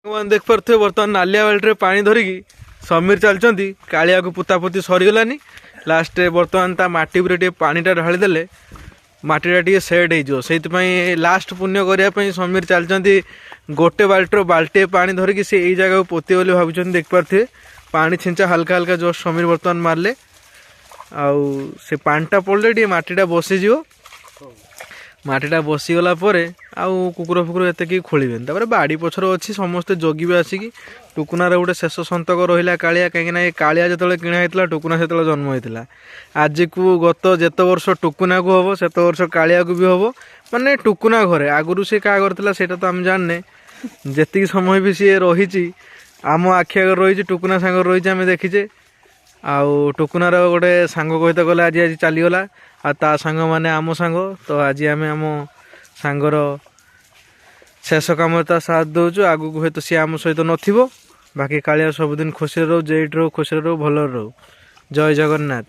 ଦେଖିପାରୁଥିବେ, ବର୍ତ୍ତମାନ ନାଲିଆ ବାଲ୍ଟିରେ ପାଣି ଧରିକି ସମୀର ଚାଲିଛନ୍ତି। କାଳିଆକୁ ପୋତାପୋତି ସରିଗଲାନି। ଲାଷ୍ଟରେ ବର୍ତ୍ତମାନ ତା ମାଟି ଉପରେ ଟିକେ ପାଣିଟା ଢାଳିଦେଲେ ମାଟିଟା ଟିକେ ସେଟ୍ ହେଇଯିବ। ସେଇଥିପାଇଁ ଲାଷ୍ଟ ପୁଣ୍ୟ କରିବା ପାଇଁ ସମୀର ଚାଲିଛନ୍ତି। ଗୋଟେ ବାଲ୍ଟିର ବାଲ୍ଟିଏ ପାଣି ଧରିକି ସେ ଏଇ ଜାଗାକୁ ପୋତିବେ ବୋଲି ଭାବୁଛନ୍ତି। ଦେଖିପାରୁଥିବେ, ପାଣି ଛିଞ୍ଚା ହାଲକା ହାଲକା ଜଷ୍ଟ ସମୀର ବର୍ତ୍ତମାନ ମାରିଲେ, ଆଉ ସେ ପାଣିଟା ପଡ଼ିଲେ ଟିକେ ମାଟିଟା ବସିଯିବ। ମାଟିଟା ବସିଗଲା ପରେ ଆଉ କୁକୁର ଫୁକୁର ଏତେ କେହି ଖୋଳିବେନି। ତାପରେ ବାଡ଼ି ପଛରେ ଅଛି, ସମସ୍ତେ ଜଗିବେ ଆସିକି। ଟୁକୁନାର ଗୋଟେ ଶେଷ ସନ୍ତକ ରହିଲା କାଳିଆ, କାହିଁକିନା ଏ କାଳିଆ ଯେତେବେଳେ କିଣା ହେଇଥିଲା ଟୁକୁନା ସେତେବେଳେ ଜନ୍ମ ହେଇଥିଲା। ଆଜିକୁ ଗତ ଯେତେ ବର୍ଷ ଟୁକୁନାକୁ ହେବ ସେତେ ବର୍ଷ କାଳିଆକୁ ବି ହେବ। ମାନେ ଟୁକୁନା ଘରେ ଆଗରୁ ସେ କାହା ଘରେ ଥିଲା ସେଇଟା ତ ଆମେ ଜାଣିନେ। ଯେତିକି ସମୟ ବି ସିଏ ରହିଛି ଆମ ଆଖି ଆଗରେ ରହିଛି, ଟୁକୁନା ସାଙ୍ଗରେ ରହିଛି, ଆମେ ଦେଖିଛେ। ଆଉ ଟୁକୁନାର ଗୋଟେ ସାଙ୍ଗ କହିତେ ଗଲେ ଆଜି ଆଜି ଚାଲିଗଲା, ଆଉ ତା ସାଙ୍ଗମାନେ ଆମ ସାଙ୍ଗ। ତ ଆଜି ଆମେ ଆମ ସାଙ୍ଗର ଶେଷ କାମରେ ତା ସାଥ ଦେଉଛୁ। ଆଗକୁ ହୁଏତ ସିଏ ଆମ ସହିତ ନଥିବ। ବାକି କାଳିଆ ସବୁଦିନ ଖୁସିରେ ରହୁ, ଯେଉଁଠି ରହୁ ଖୁସିରେ ରହୁ, ଭଲରେ ରହୁ। ଜୟ ଜଗନ୍ନାଥ।